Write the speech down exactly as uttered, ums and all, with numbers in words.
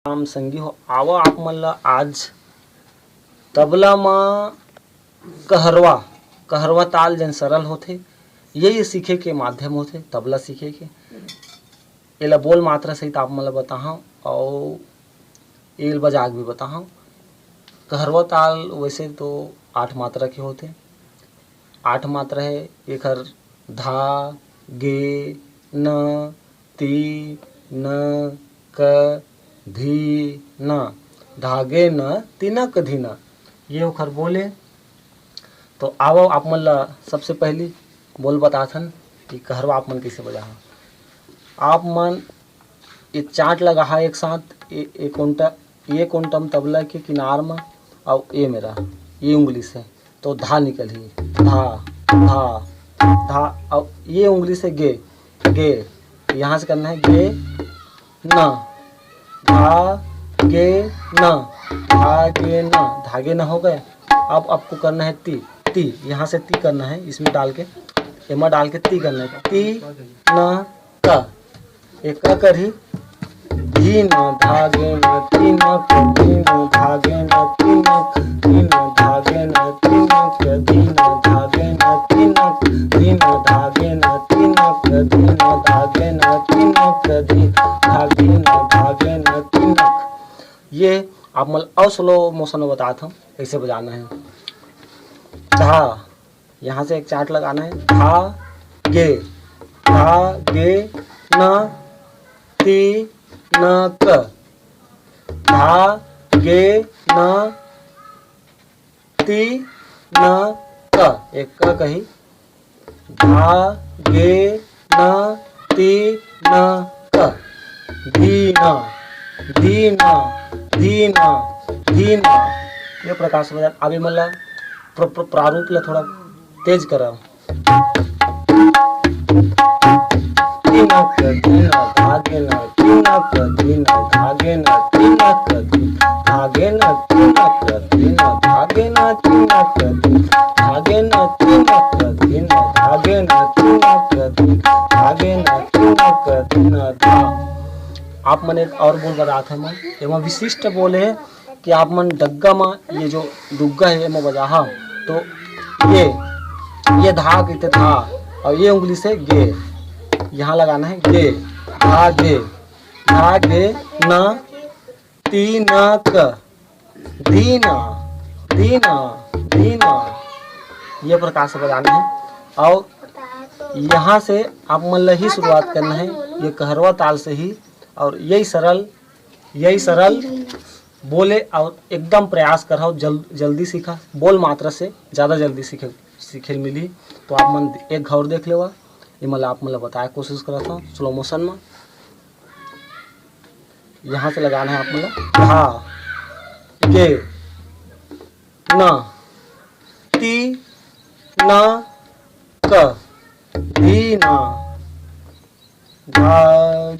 राम संगी हो, आवा आप मन ला आज तबला म कहरवा, कहरवा ताल जेन सरल होथे, यही सीखे के माध्यम होथे तबला सीखे के। एला बोल मात्रा सहित आप मन ला बताहूँ अउ एल बजा के भी बताहूँ। कहरवा ताल वैसे तो आठ मात्रा के होथे। आठ मात्रा है, एकर धा, गे, न, ती, न, क, धी, न। धागे न तिनक धी न, ये ओखर बोले। तो आवो आप मन ला सबसे पहली बोल बताथन कि कहरवा आप मन कैसे बजाहा। आप मन ये चांट लगाहा एक साथ, ए, ए कोंटा, ये कोंटम तबला के किनार म, अउ ये मेरा, ये उंगली से तो धा निकलही, धा, धा, धा। अउ ये उंगली से गे, गे, यहाँ से करना है गे, न, धा, गे, न, धा, गे, न, धागे न हो गए। अब आपको करना है ती, ती, यहाँ से ती करना है, इसमें डाल के, एमा डाल के ती करना है, ती, न, क, एक क करही, धीन धागे न तिनक, धीन धागे न तिनक, धीन धागे न तिनक, धीन धागे न तिनक, धीन धागे न तिनक, धीन धागे न तिनक, धीन धागे न धागे न तिनक। ये आप मन अउ स्लो मोशन में बतात हूँ, कैसे बजाना है। धा, यहाँ से एक चांट लगाना है, धा गे, धा गे न ती न क, धा गे न ती न क, एक क कही, धा गे न ती न क, धीन, धीन, धीन, धीन। ये प्रकार से बजाना। अब ये मन ला प्र-, प्र-, प्रारूप ला थोड़ा तेज करा। तिनक धीन धागे न तिनक धीन धागे न तिनक धी, धागे न तिनक धीन धागे न तिनक धी, धागे न तिनक धीन धागे न तिनक धी, धागे न तिनक धीन धा। आप मन एक और बोल बतात हन, एमा विशिष्ट बोल है कि आप मन डग्गा म ये जो डुग्गा है, एमा बजाहा तो ये, ये धा कहिथे धा, अउ ये उंगली से गे, यहाँ लगाना है गे, धा गे, धा गे न ती न क, दीना, दीना, दीना। ये प्रकार से बजाना है अउ यहाँ से आप मन ला ही शुरुआत करना है, ये कहरवा ताल से ही। अउ यही सरल, यही सरल बोले अउ एकदम प्रयास करहा, जल-, जल्दी सीखा, बोल मात्रा से ज़्यादा जल्दी सीखे, सीखे मिली। तो आप मन एक घौर देख लेवा, ये मन ला आप मन ला बताए कोशिश करत हूँ स्लो मोशन में। यहाँ से लगाना है आप मन ला, धा गे न ती न क, दीना, धा